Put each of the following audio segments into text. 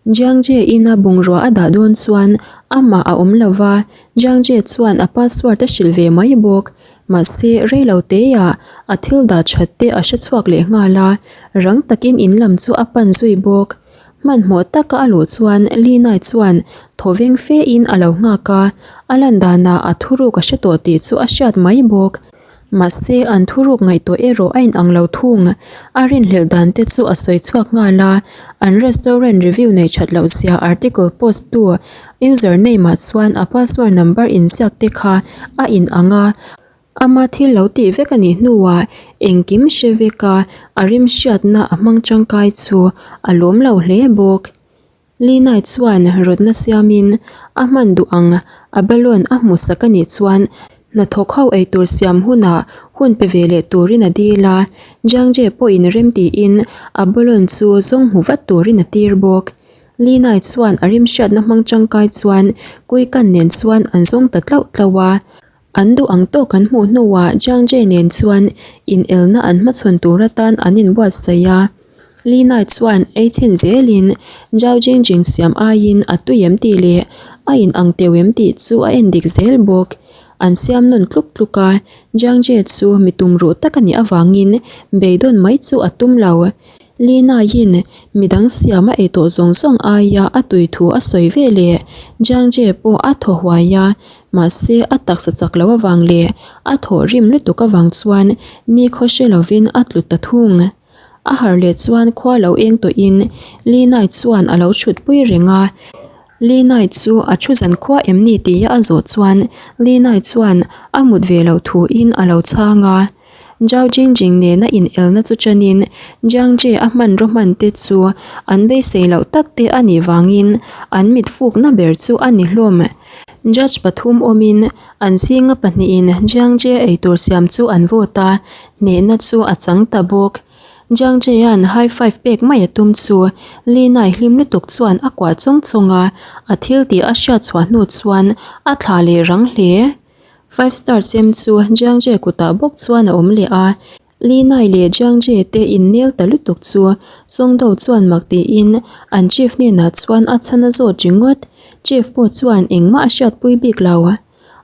Jiang Jie ina bungrua a dah dawn chuan amah a awm lo va, Jiang Jie chuan a password a hrilh ve mai bawk. Mahse, rei lo teiah a thil dah that te a hre chhuak leh nghal a, rang takin in lam chu a pan zui bawk. Hmanhmawh taka a luh chuan Li Nai chuan thawveng fe in a lo nghak a, a lan danah a thuruk a hre tawh tih chu a hriat mai bawk. Mahse, an thuruk ngaihtuah erawh a inang lo thung. A rinhlelh dan te chu a sawi chhuak nghal a, an restaurant review nei that loh zia article post tu user name ah chuan a password number inziak te kha a inang a, ama thil lo tih vek a nih hnuah engkim hre vek a, a rimhriatna a hmang tangkai chu a lawm lo hle bawk. Linai chuan rawtna siamin a hman duh ang a balloon a hmu sak a nih chuan hnathawk ho eitur siam hunah hun pe ve leh turin a dil a, Jiangje pawhin rem tiin a balloon chu zawng hmu vat turin a tir bawk. Linai chuan a rimhriatna hmang tangkai chuan Kuikan nen chuan an zawng ta tlauh tlauh a. An duh ang tawk an hmuh hnuah Jiang Jie nen chuan inelna an hmachhawn tur atan an inbuatsaih a. Li Nai chuan ei chhin zelin Zhao Jingjing siam aiin a tui em tih leh a in ang teuh em tih chu a en dik zel bawk. An siam nawn tluk tluk a, Jiang Jie chu mi tumruh tak a nih avangin beidawn mai chu a tum lo. Li Naiin midang siam a ei tawh zawng zawng aia a tui thu a sawi ve leh Jiang Jie pawh a thaw huai a, Mahse, a taksa chak loh avang leh a thawh rim lutuk avang chuan nikhaw hre lovin a tlu ta thung. A harh leh chuan khua lo eng tawhin Li Nai chuan a lo chhutpui reng a. Li Nai chu a thu zan khua em ni tia a zawh chuan Li Nai chuan a mut ve loh thuin a lo chhang a. Zhao Jingjing nena inelna chu chanin Jiang Jie a hmanraw hman te chu an beisei loh tak te a nih vangin an mit fukna ber chu a ni hlawm. Judge pathum awmin an zinga pahnihin Jiang Jie eitur siam chu an vote a, hnehna chu a chang ta bawk. Jiang Jie-a'n high five pek mai a tum chu Li Nai hlim lutuk chuan a kuah chawng chawng a, a thil tih a hriat chhuah hnu chuan a thlah leh rang hle. Five star chem chu Jiang Jie kutah bawk chuan a awm leh a, Li Nai leh Jiang Jie te innel ta lutuk chu Song Do chuan mak tiin an chief hnenah chuan a chhan a zawt ringawt. Chief pawh chuan engmah a hriatpui bik lo.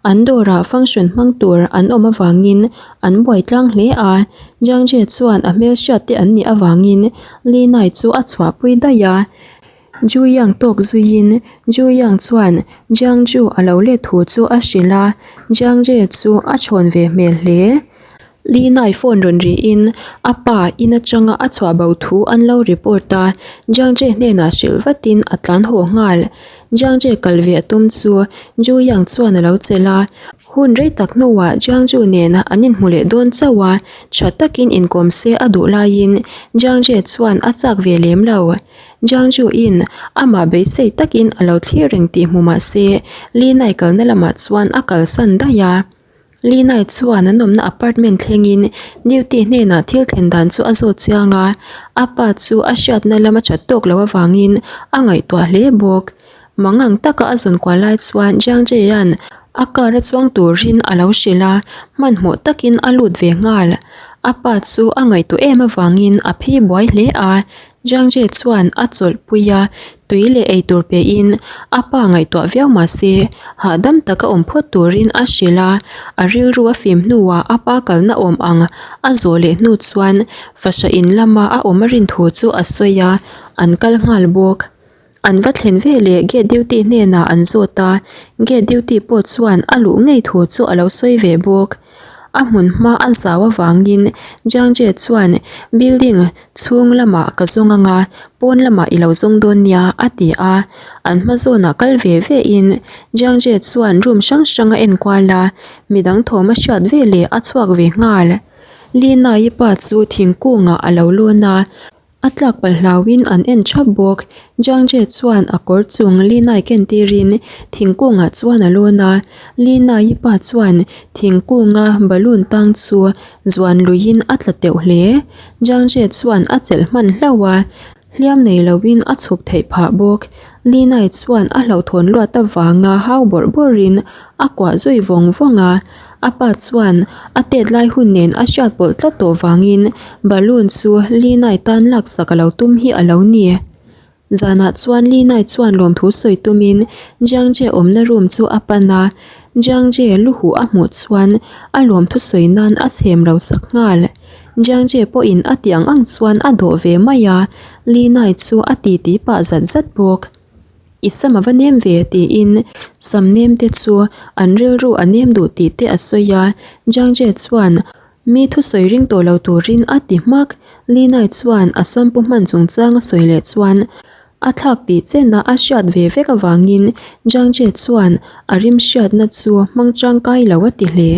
An dawrah function hmang tur an awm avangin an buai tlang hle a, Jiang Jie chuan a hmelhriat te an nih avangin Li Nai chu a chhuahpui daih a. Ju Yang tawk zuiin Ju Yang chuan Jiang Ju a lo let thu chu a hrilh a, Jiang Jie chu a chhawn ve hmel hle. Li Nai phone rawn rihin a pa in atanga a chhuah bo thu an lo report a, Jiang Jie hnenah hrilh vatin a tlan haw nghal. Jiang Jie kal ve a tum chu Ju Yang chuan a lo chelh a, hun rei tak hnuah Jiang Ju nen an inhmu leh dawn chauh a, tha takin inkawm se a duh laiin Jiang Jie chuan a chak ve lem lo. Jiang Ju-in amah beisei takin a lo thlir reng tih hmu mah se, Li Nai kalna lamah chuan a kalsan daih a. Li Nai chuan an awmna apartment thlengin duty hnenah thil thlen dan chu a zawt chiang a, a pa chu a hriatna lam a that tawk loh avangin a ngaihtuah hle bawk. Mangang taka a zawn kual lai chuan Jiang Jie-a'n a car a chuang turin a lo hrilh a, hmanhmawh takin a lut ve nghal. A pa chu a ngaihtuah em avangin a phi buai hle a, Jiang Jie chuan a chawlhpui a, tui leh eitur pehin a pa ngaihtuah viau mah se, hahdam taka awm phawt turin a hrilh a, a rilru a fim hnuah a pa kalna awm ang a zawh leh hnu chuan fahra in lama a awm a rin thu chu a sawi a, an kal nghal bawk. An va thlen ve leh gate duty hnenah an zawt a, gate duty pawh chuan a luh ngei thu chu a lo sawi ve bawk. A hmun hma a zau avangin Jiang Jie chuan building chhung lamah ka zawng anga pawn lamah i lo zawng dawn nia a ti a, an hma zawnah kal ve ve in Jiang Jie chuan room hrang hrang a enkual a, midang thawm a hriat ve leh a chhuak ve nghal. Li Nai-i pa chu thingkungah a lo lawn a. A tlak palh hlauhin an en thap bawk. Jiang Jie chuan a kawr chung Li Nai ken tirin thingkungah chuan a lawn a. Li Nai-i pa chuan thingkunga balloon tang chu zuan luiin a tla teuh hle. Jiang Jie chuan a chelh hman hlauh a, hliam nei loin a chhuk theih phah bawk. Li Nai chuan a hlauhthawn luat avanga hau bawrh bawrhin a kuah zui vawng vawng a. A pa chuan a tet lai hun nen a hriat pawlh tlat tawh vangin balloon chu Linai tan laksak a lo tum hi a lo ni. Zanah chuan Li Nai chuan lawmthu sawi tumin Jiang Jie awmna room chu a pan a, Jiang Jie lu huh a hmuh chuan a lawmthu sawi nan a chhem ro sak nghal. Jiang Jie pawhin a tih ang ang chuan a dawh ve mai a, Li Nai chu a titi pah zat zat bawk. I sam a va nem ve tiin sam nem te chu an rilru a nem duh tih te a sawi a, Jiang Jie chuan Mi thusawi ring tawh lo turin a ti hmak. Li Nai chuan a sampu hman chungchang a sawi leh chuan a thlak tih chenah a hriat ve vek avangin Jiang Jie chuan a rim hriatna chu hmang tangkai lo a ti hle.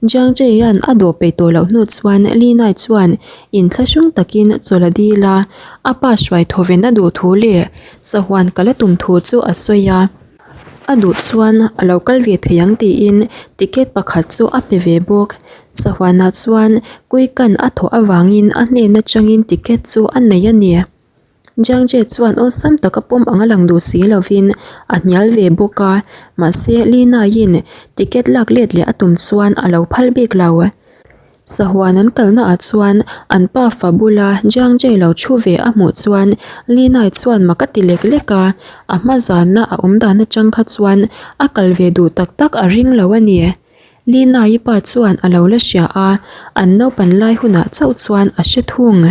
Jiang Jie-a'n a dawh peih tawh loh hnu chuan Li Nai chuan inthlahrung takin chawlh a dil a, a pa hruai thawven a duh thu leh sahuan kal a tum thu chu a sawi a. A duh chuan a lo kal ve thei ang tiin ticket pakhat chu a pe ve bawk. Sahuanah chuan Kuikan a thawh avangin a hnen atangin ticket chu a nei a ni. Jiang Jie chuan awlsam taka pawm ang a lang duh si lovin a hnial ve bawk a, mahse Li Naiin ticket lak let leh a tum chuan a lo phal bik lo. Sahuan an kalna ah chuan an pa fa bula Jiang Jie lo thu ve a hmuh chuan Li Nai chuan mak a ti lek lek a, a hma zana a awm dan atang kha chuan a kal ve duh tak tak a ring lo a ni. Li Nai-i pa chuan a lo la hria a, an naupan lai hunah chauh chuan a hre thung.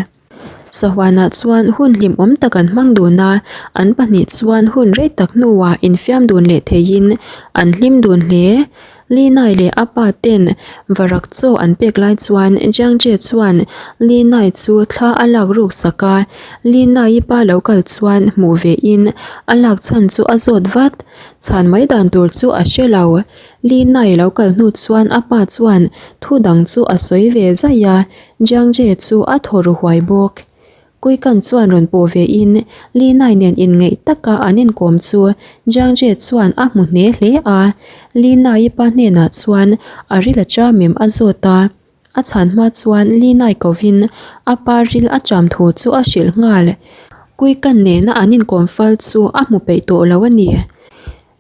Sahuanah chuan hun hlimawm tak an hmang dun a, an pahnih chuan hun rei tak hnuah infiam dun leh theiin an hlim dun hle. Li Nai leh a pa ten varak chaw an pek lai chuan Jiang Jie chuan Li Nai chu thla a lak ruk sak a, Li Nai-i pa lo kal chuan hmuh ve in a lak chhan chu a zawt vat. Chhan mai dan tur chu a hre lo. Li Nai lo kal hnu chuan a pa chuan thu dang chu a sawi ve zaih a, Jiang Jie chu a thaw ru huai bawk. Kuikan chuan rawn pawh ve in Li Nai nen inngeih taka an inkawm chu Jiang Jie chuan a hmu hne hle a. Li Nai-i pa hnenah chuan a ril a cham em a zawt a. A chhan hma chuan Li Nai kovin a pa ril a cham thu chu a hrilh nghal. Kuikan nena an inkawm fal chu a hmu peih tawh lo a ni.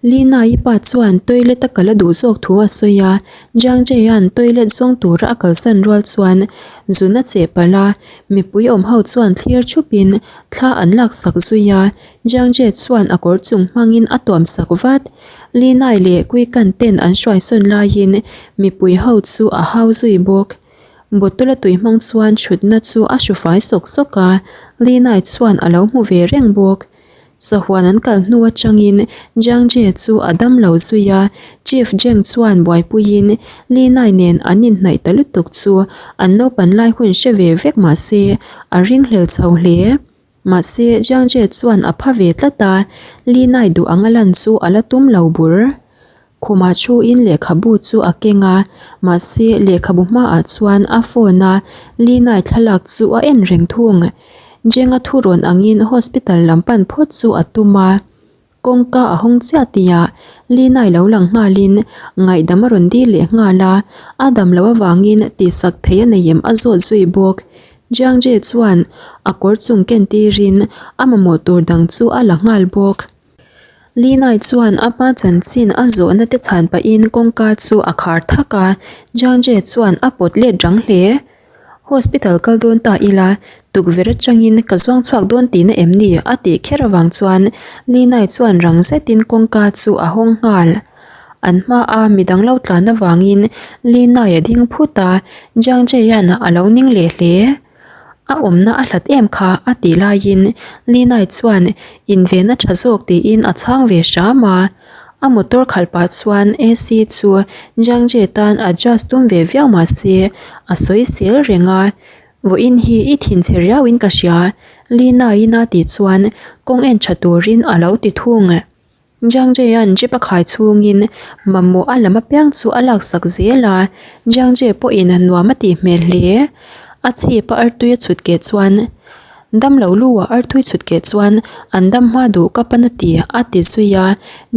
Lina-i pa chuan toilet a kal a duh zawk thu a sawi a, Jiang Jie-a'n toilet zawng tura a kalsan rual chuan zun a cheh palh a, mipui awm ho chuan thlir thupin thla an laksak zui a, Jiang Jie chuan a kawr chung hmangin a tuam sak vat. Lina-i leh Kuikan ten an hruaisawn laiin mipui ho chu a hau zui bawk. Bottle a tui hmang chuan thutna chu a hru fai sawk sawk a, Lina-i chuan a lo hmu ve reng bawk. Sahuan an kal hnu atangin Jiang Jie chu a dam lo zui a, Chief Zheng chuan buaipuiin Li Nai nen an inhnaih ta lutuk chu an naupan lai hun hre ve vek mah se a ringhlel chho hle. Mahse Jiang Jie chuan a pha ve tlat a, Li Nai duh anga lan chu a la tum lo bur. Khumah thuin lehkhabu chu a keng a, mahse lehkhabu hmaah chuan a phone a Lina-i thlalak chu a en reng thung. Jenga thu rawn angin hospital lam pan phawt chu a tum a, kawngka a hawng chiah tihah Lina-i lo lang nghalin ngaihdam a rawn dil leh nghal a, a dam loh avangin tihsak thei a nei em a zawt zui bawk. Jiang Jie chuan a kawr chung ken tirin a mamawh tur dang chu a la nghal bawk. Linai chuan a pa chanchin a zawhna te chhan pahin kawngka chu a khar thak a, Jiang Jie chuan a pawt let rang hle. Hospital kal dawn ta ila, tukverh atangin ka zuang chhuak dawn tihna em ni? a tih kher avang chuan Linai chuan rang zetin kawngka chu a hawng nghal. An hmaa midang lo tlan avangin Linai a ding phut a, Jiang Jie-a'n a lo ning leh hle. A awmna a hlat em kha a tih laiin Linai chuan invenna tha zawk tiin a chhang ve hram a. A motor khalh pah chuan AC chu Jiang Jie tan adjust tum ve viau mah se a sawi sel reng a. Vawiin hi i thinchhe riauin ka hria Linai-in a tih chuan kawng en tha turin a lo ti thung. Jiang Jie-a'n jeep a khai chhungin mamawh a lam apiang chu a laksak zel a, Jiang Jie pawhin nuam a tih hmel hle. A chhip a artui a chhut keh chuan dam lo lu ah artui chhut keh chuan an dam hma duh ka pan a ti a ti zui a,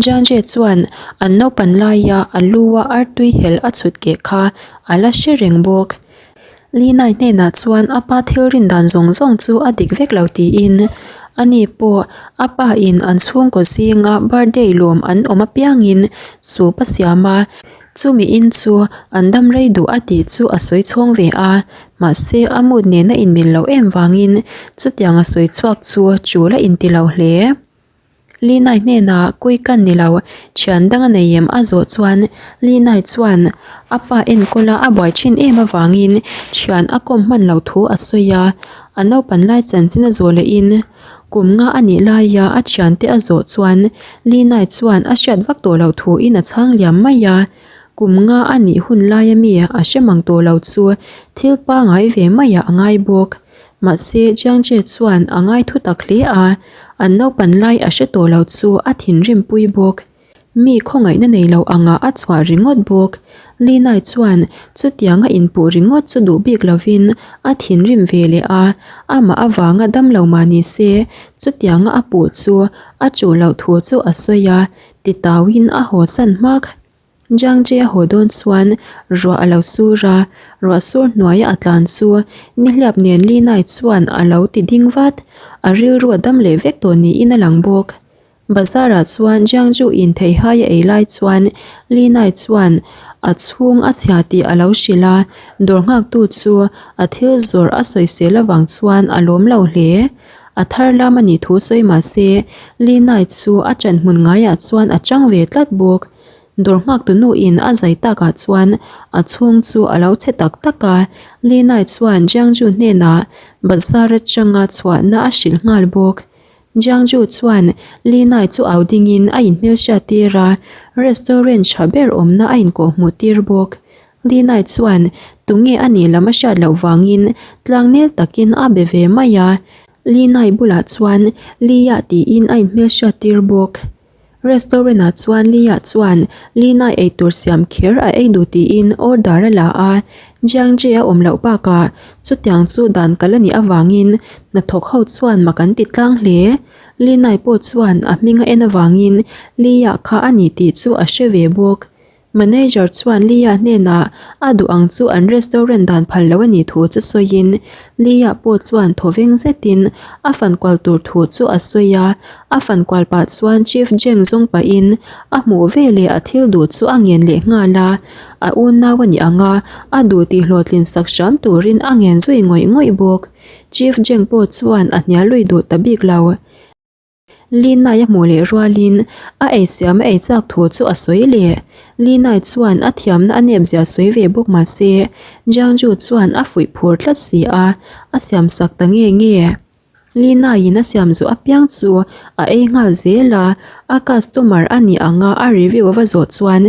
Jiang Jie chuan an naupan laia a lu a artui hel a chhut keh kha a la hre reng bawk. Linai hnenah chuan a pa thil rin dan zawng zawng chu a dik vek lo tiin ani pawh a pa in an chhungkaw zinga birthday lawm an awm apiangin soup a siam a, chumi in chu an dam rei duh a tih chu a sawi chhawng ve a. Mahse, a mood nen a inmil loh em vangin chutiang a sawi chhuak chu chul a inti lo hle. Linai hnenah kui kan ni lo, thian dang a nei em a zawh chuan Linai chuan a pa enkawla a buai thin em avangin thian a kawm hman lo thu a sawi a, a naupan lai chanchin a zawh lehin kum nga a nih laia a thiante a zawh chuan Linai chuan a hriat vak tawh loh thuin a chhang liam mai a, kum nga a nih hun laia mi a hre mang tawh lo chu thil pangai ve maiah a ngai bawk. Mahse, Jiangje chuan a ngai thu tak hle a, an naupan lai a hre tawh lo chu a thinrim pui bawk. Mi khawngaihna nei lo angah a chhuah ringawt bawk. Li Nai chuan chutianga inpuh ringawt chu duh bik lovin a thinrim ve leh a, amah avanga dam lo mah ni se, chutianga a puh chu a chuh loh thu chu a sawi a, titauin a hawsan hmak. Jiangje a haw dawn chuan ruah a lo sur a, ruah sur hnuaia a tlan chu nihliap nen Li Nai chuan a lo ti ding vat. A rilru a dam leh vek tawh niin a lang bawk. Bazar ah chuan Jiangju in theihai a ei lai chuan Li Nai chuan a chhung a chhia tih a lo hrilh a, dawr nghaktu chu a thil zawrh a sawisel avang chuan a lawm lo hle. A thar lam a nih thu sawi mah se Li Nai chu a ṭan hmun ngaiah chuan a chang ve tlat bawk. Dawr nghaktu nuin a zai takah chuan a chhung chu a lo chhe tak tak a, Li Nai chuan Jiangju hnenah bazar atanga chhuahna a hrilh nghal bawk. Jiangju chuan Li Nai chu au dingin a inhmelhriat tir a, restaurant tha ber awmna a inkawhhmuh tir bawk. Li Nai chuan tunge a nih lam a hriat loh vangin tlangnel takin a be ve mai a, Li Nai bulah chuan Li Ya tiin a inhmelhriat tir bawk. Restaurant ah chuan Lee-ah chuan Lina eitur siam kher a ei duh tiin order a la a, Jiangji a awm loh bakah chutiang chu dan kal a nih avangin hnathawk ho chuan mak an ti tlang hle. Lina-i pawh chuan a hming a en avangin Lee-ah kha a ni tih chu a hre ve bawk. Manager chuan Lia hnenah a duh ang chu an restaurant dan phal lo a nih thu chu sawiin, Lia pawh chuan thawveng zetin a fankual tur thu chu a sawi a, a fankual pah chuan Chief Jeng zawng pahin a hmuh veleh a thil duh chu a ngen leh nghal a, a unau a nih ang a, a duh tih hlawhtlin sak hram turin a ngen zui ngawih ngawih bawk. Chief Jeng pawh chuan a hnial lui duh ta bik lo. Linai a hmuh leh rualin a eisiam a ei chak thu chu a sawi leh. Linai chuan a thiamna a nep zia sawi ve bawk mah se, Jiangju chuan a fuih phur tlat si a, a siam sak ta nge nge. Linaiin a siam zawh apiang chu a ei nghal zel a, a customer a nih anga a review a va zawh chuan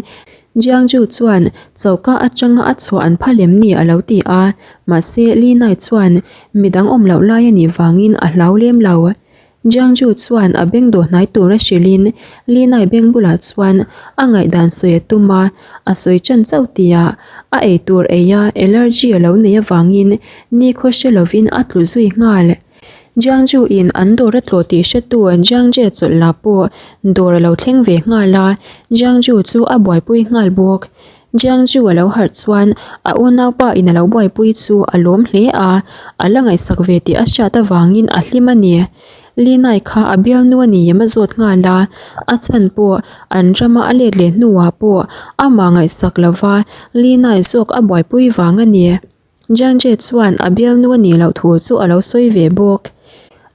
Jiangju chuan choka atanga a chhuah an phal em ni a lo ti a, mahse Linai chuan midang awm loh lai a nih vangin a hlau lem lo. Jiangju chuan a beng dawh hnai tura hrilhin Li Nai beng bulah chuan a ngaihdan sawi a tum a, a sawi chan chauh tihah a ei tur ei a allergy a lo nei avangin nikhaw hre lovin a tlu zui nghal. Jiangju in an dawr a tlawh tih hretu Jiangje chawlh lah pawh dawr a lo thleng ve nghal a, Jiangju chu a buaipui nghal bawk. Jiangju a lo harh chuan a unaupa in a lo buaipui chu a lawm hle a, a la ngaihsak ve tih a hriat avangin a hlim a ni. Li Nai kha a bialnu a ni em a zawt nghal a, a chhan pawh an rama a let leh hnuah pawh amah ngaihsak lova Li Nai zawk a buaipui vang a ni. Jiangje chuan a bialnu a nih loh thu chu a lo sawi ve bawk.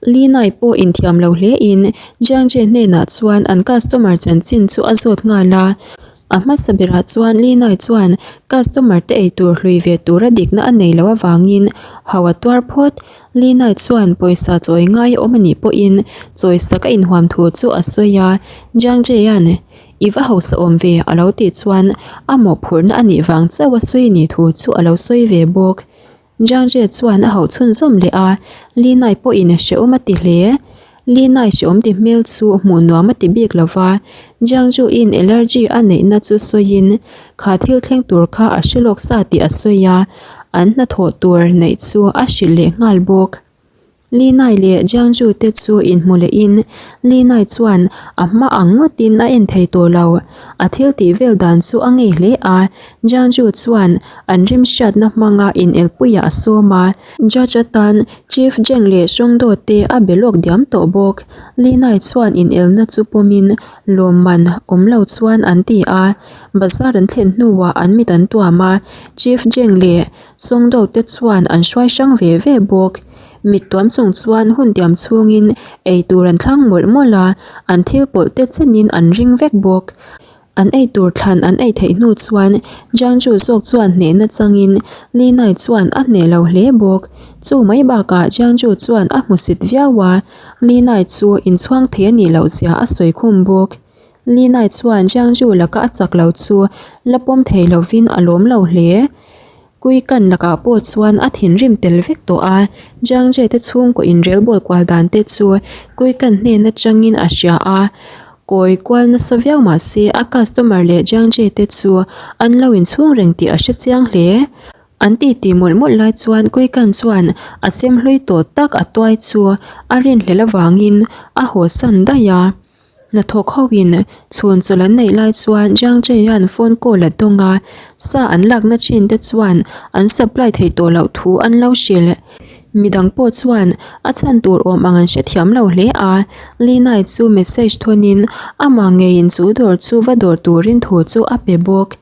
Li Nai pawh inthiam lo hle in Jiangje hnenah chuan an customer chanchin chu a zawt nghal a. A hmasa berah chuan Li Nai chuan customer te eitur hlui ve tura dikna a nei loh avangin hau a tuar phawt. Li Nai chuan pawisa chawi ngai a awm a nih pawhin chawisak a inhuam thu chu a sawi a. Jiangje-a'n I va hausa awm ve a lo tih chuan a mawhphurhna a nih vang chauh a sawi ni thu chu a lo sawi ve bawk. Jiangje chuan a hauh chhunzawm leh a, Li Nai pawhin hrehawm a ti hle. Li Nai hrehawm ti hmel chu hmuh nuam a ti bik lo va, Jiangju-in allergy a neihna chu sawiin kha thil thleng tur kha a hre lawk sa tih a sawi a, an hnathawh tur neih chu a hrilh leh nghal bawk. Li Nai leh Jiang Ju te chu inhmu lehin Li Nai chuan a hma ang ngawtin a en thei tawh lo. A thil tih vel dan chu a ngei hle a, Jiang Ju chuan an rimhriatna hmanga inelpuiah a sawm a. Judge atan Chief Zheng leh Songdo te a be lawk diam tawh bawk. Li Nai chuan inelna chu pawmin lawmman awm lo chuan an ti a, bazar an thlen hnuah an mit an tuam a, Chief Zheng leh Songdo te chuan an hruai hrang ve ve bawk. Mit tuam chung chuan hun tiam chhungin ei tur an thlang mawlh mawlh a, an thil pawlh te chenin an ring vek bawk. An ei tur thlan an ei theih hnu chuan Jiangju zawk chuan hnehna changin Li Nai chuan a hneh lo hle bawk. Chu mai bakah Jiangju chuan a hmusit viau a, Li Nai chu inchhuang thei a nih loh zia a sawi khum bawk. Li Nai chuan Jiangju laka a chak lo chu la pawm thei lovin a lawm lo hle. Kui kan lakah pawh chuan a thinrim tel vek tawh a, Jiangje te chhungkaw inrel bawl kual dan te chu Kui kan hnen atangin a hria a, kawi kual nasa viau mah se a customer leh Jiangje te chu an lo inchhung reng tih a hre chiang hle. An titi mawlh mawlh lai chuan Kui kan chuan a chem hlui tawh tak a tuai chu a rinhlelh avangin a hawsan daih a. Hnathawk hoin chhun chawlh an neih lai chuan Jiang Cheian phone call a dawng a, sa an lakna thin te chuan an supply theih tawh loh thu an lo hrilh. Midang pawh chuan a chhan tur awm ang an hrethiam lo hle a, Li Nai chu message thawnin amah ngeiin chu dawr chu va dawr turin thu chu a pe bawk.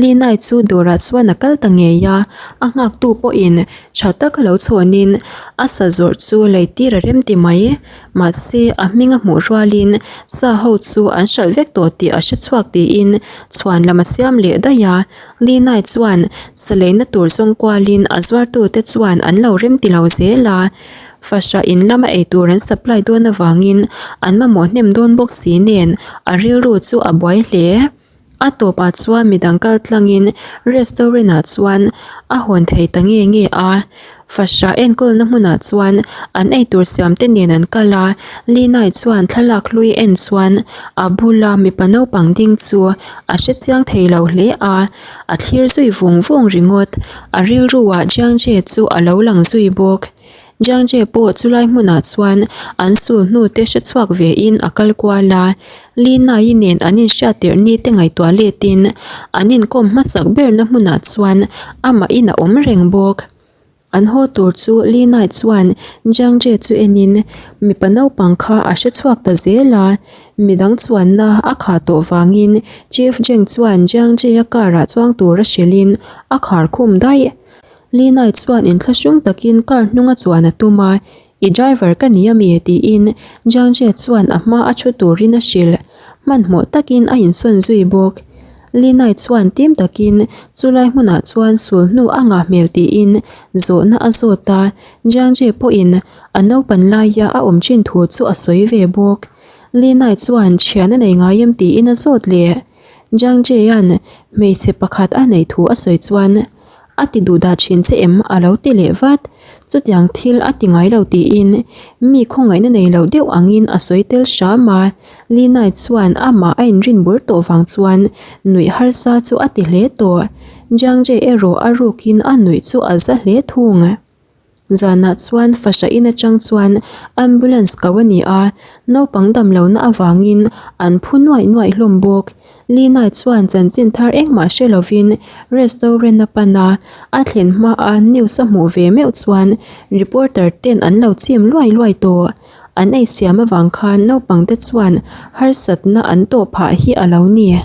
Li Nai chu dawrah chuan a kal ta ngei a, a nghaktu pawhin tha taka lo chhawnin a sa zawrh chu lei tir a rem ti mai. Mahse, a hming a hmuh rualin sa ho chu an hralh vek tawh tih a hre chhuak tiin chhuan lam a siam leh daih a. Li Nai chuan sa leina tur zawng kualin a zuartute chuan an lo rem ti lo zel a, fahrah in lama eitur an supply dawn avangin an mamawh hnem dawn bawk si nen a rilru chu a buai hle. A tawpah chuan midang kal tlangin restaurant ah chuan a hawn thei ta nge nge a, fahrah enkawlna hmunah chuan an eitur siam te nen an kal a, Lina-i chuan thlalak hlui en chuan a bula mipa naupang ding chu a hre chiang thei lo hle a, a thlir zui vung vung ringawt, a rilru ah Jiangje chu a lo lang zui bawk. Jiangje pawh chulai hmunah chuan an sul hnu te hre chhuak ve in a kal kual a, Li Nai nen an inhriat tirh ni te ngaihtuah let in an inkawm hmasak berna hmunah chuan amah in a awm reng bawk. An haw tur chu Li Nai chuan Jiangje chu en in mipa naupang kha a hre chhuak ta zel a, midang chuanna a khah tawh vangin Chief Jeng chuan Jiangje-a car ah chuang tura hrilh in a khar khum daih. Li Nai chuan inthlahrung takin car hnunga chuan a tum a, I driver ka ni ami? tiin Jiang Jie chuan a hma a thu turin a hrilh. Hmanhmawh takin a insawn zui bawk. Li Nai chuan tim takin chulai hmunah chuan sul hnu a ngah hmel tiin zawhna a zawt a, Jiang Jie pawhin a naupan laia a awm thin thu chu a sawi ve bawk. Li Nai chuan thian a nei ngai em tiin a zawt leh. Jiang Jie-a'n hmeichhe pakhat a neih thu a sawi chuan, A ti duh dah thin che em? a lo ti leh vat. Chutiang thil a ti ngai lo tiin mi khawngaihna nei lo deuh angin a sawi tel hram a. Li Nai chuan amah a inrin bur tawh vang chuan nuih harsa chu a ti hle tawh. Jiang Jie erawh a rukin a nuih chu a za hle thung. Zanah chuan fahrah in atang chuan ambulance ko a ni a, naupang damlohna avangin an phu nuaih nuaih hlawm bawk. Lina chuan chanchin thar engmah hre lovin restaurant a pan a, a thlen hmaa news a hmuh ve meuh chuan reporter ten an lo chim luai luai tawh. An ei siam avang khan naupangte chuan harsatna an tawh phah hi a lo ni.